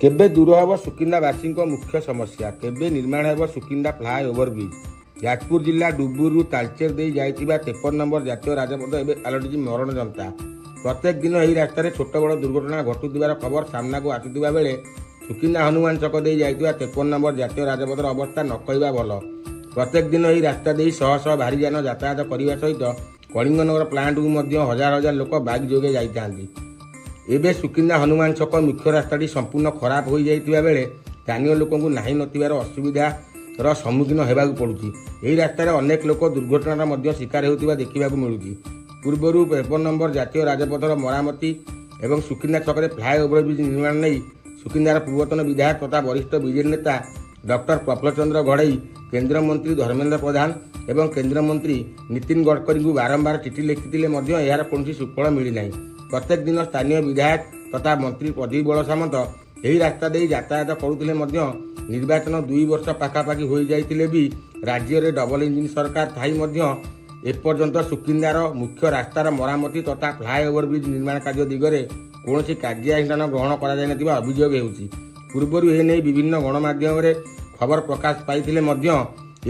କେବେ ଦୂର ହେବ ସୁକିନ୍ଦାବାସୀଙ୍କ ମୁଖ୍ୟ ସମସ୍ୟା? କେବେ ନିର୍ମାଣ ହେବ ସୁକିନ୍ଦା ଫ୍ଲାଏ ଓଭରବ୍ରିଜ୍? ଯାଜପୁର ଜିଲ୍ଲା ଡୁବୁରୁ ତାଳଚେର ଦେଇ ଯାଇଥିବା 53 ନମ୍ବର ଜାତୀୟ ରାଜପଥ ଏବେ ପାଲଟିଛି ମରଣ ଯନ୍ତା। ପ୍ରତ୍ୟେକ ଦିନ ଏହି ରାସ୍ତାରେ ଛୋଟ ବଡ଼ ଦୁର୍ଘଟଣା ଘଟୁଥିବାର ଖବର ସାମ୍ନାକୁ ଆସୁଥିବା ବେଳେ ସୁକିନ୍ଦା ହନୁମାନ ଛକ ଦେଇ ଯାଇଥିବା 53 ନମ୍ବର ଜାତୀୟ ରାଜପଥର ଅବସ୍ଥା ନ କହିବା ଭଲ। ପ୍ରତ୍ୟେକ ଦିନ ଏହି ରାସ୍ତା ଦେଇ ଶହ ଶହ ଭାରୀଯାନ ଯାତାୟାତ କରିବା ସହିତ କଳିଙ୍ଗନଗର ପ୍ଲାଣ୍ଟକୁ ମଧ୍ୟ ହଜାର ହଜାର ଲୋକ ବାଇକ୍ ଯୋଗେ ଯାଇଥାନ୍ତି। ଏବେ ସୁକିନ୍ଦା ହନୁମାନ ଛକ ମୁଖ୍ୟ ରାସ୍ତାଟି ସମ୍ପୂର୍ଣ୍ଣ ଖରାପ ହୋଇଯାଇଥିବା ବେଳେ ସ୍ଥାନୀୟ ଲୋକଙ୍କୁ ନାହିଁ ନଥିବାର ଅସୁବିଧାର ସମ୍ମୁଖୀନ ହେବାକୁ ପଡୁଛି। ଏହି ରାସ୍ତାରେ ଅନେକ ଲୋକ ଦୁର୍ଘଟଣାର ମଧ୍ୟ ଶିକାର ହେଉଥିବା ଦେଖିବାକୁ ମିଳୁଛି। ପୂର୍ବରୁ 53 ନମ୍ବର ଜାତୀୟ ରାଜପଥର ମରାମତି ଏବଂ ସୁକିନ୍ଦା ଛକରେ ଫ୍ଲାଏ ଓଭରବ୍ରିଜ୍ ନିର୍ମାଣ ନେଇ ସୁକିନ୍ଦାର ପୂର୍ବତନ ବିଧାୟକ ତଥା ବରିଷ୍ଠ ବିଜେଡି ନେତା ଡକ୍ଟର ପ୍ରଫୁଲ୍ଲ ଚନ୍ଦ୍ର ଘଡ଼େଇ କେନ୍ଦ୍ରମନ୍ତ୍ରୀ ଧର୍ମେନ୍ଦ୍ର ପ୍ରଧାନ ଏବଂ କେନ୍ଦ୍ରମନ୍ତ୍ରୀ ନୀତିନ ଗଡ଼କରୀଙ୍କୁ ବାରମ୍ବାର ଚିଠି ଲେଖିଥିଲେ ମଧ୍ୟ ଏହାର କୌଣସି ସୁଫଳ ମିଳିନାହିଁ। ପ୍ରତ୍ୟେକ ଦିନ ସ୍ଥାନୀୟ ବିଧାୟକ ତଥା ମନ୍ତ୍ରୀ ପ୍ରଦୀପ ବଳ ସାମନ୍ତ ଏହି ରାସ୍ତା ଦେଇ ଯାତାୟାତ କରୁଥିଲେ ମଧ୍ୟ ନିର୍ବାଚନ 2 ବର୍ଷ ପାଖାପାଖି ହୋଇଯାଇଥିଲେ ବି ରାଜ୍ୟରେ ଡବଲ ଇଞ୍ଜିନ ସରକାର ଥାଇ ମଧ୍ୟ ଏପର୍ଯ୍ୟନ୍ତ ସୁକିନ୍ଦାର ମୁଖ୍ୟ ରାସ୍ତାର ମରାମତି ତଥା ଫ୍ଲାଏ ଓଭରବ୍ରିଜ୍ ନିର୍ମାଣ କାର୍ଯ୍ୟ ଦିଗରେ କୌଣସି କାର୍ଯ୍ୟାନୁଷ୍ଠାନ ଗ୍ରହଣ କରାଯାଇନଥିବା ଅଭିଯୋଗ ହେଉଛି। ପୂର୍ବରୁ ଏ ନେଇ ବିଭିନ୍ନ ଗଣମାଧ୍ୟମରେ ଖବର ପ୍ରକାଶ ପାଇଥିଲେ ମଧ୍ୟ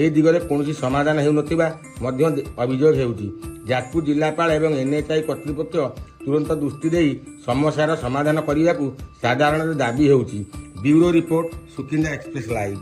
ଏ ଦିଗରେ କୌଣସି ସମାଧାନ ହେଉନଥିବା ମଧ୍ୟ ଅଭିଯୋଗ ହେଉଛି। ଯାଜପୁର ଜିଲ୍ଲାପାଳ ଏବଂ ଏନ୍ଏଚ୍ଆଇ କର୍ତ୍ତୃପକ୍ଷ ତୁରନ୍ତ ଦୃଷ୍ଟି ଦେଇ ସମସ୍ୟାର ସମାଧାନ କରିବାକୁ ସାଧାରଣରେ ଦାବି ହେଉଛି। Bureau report, Sukinda express live.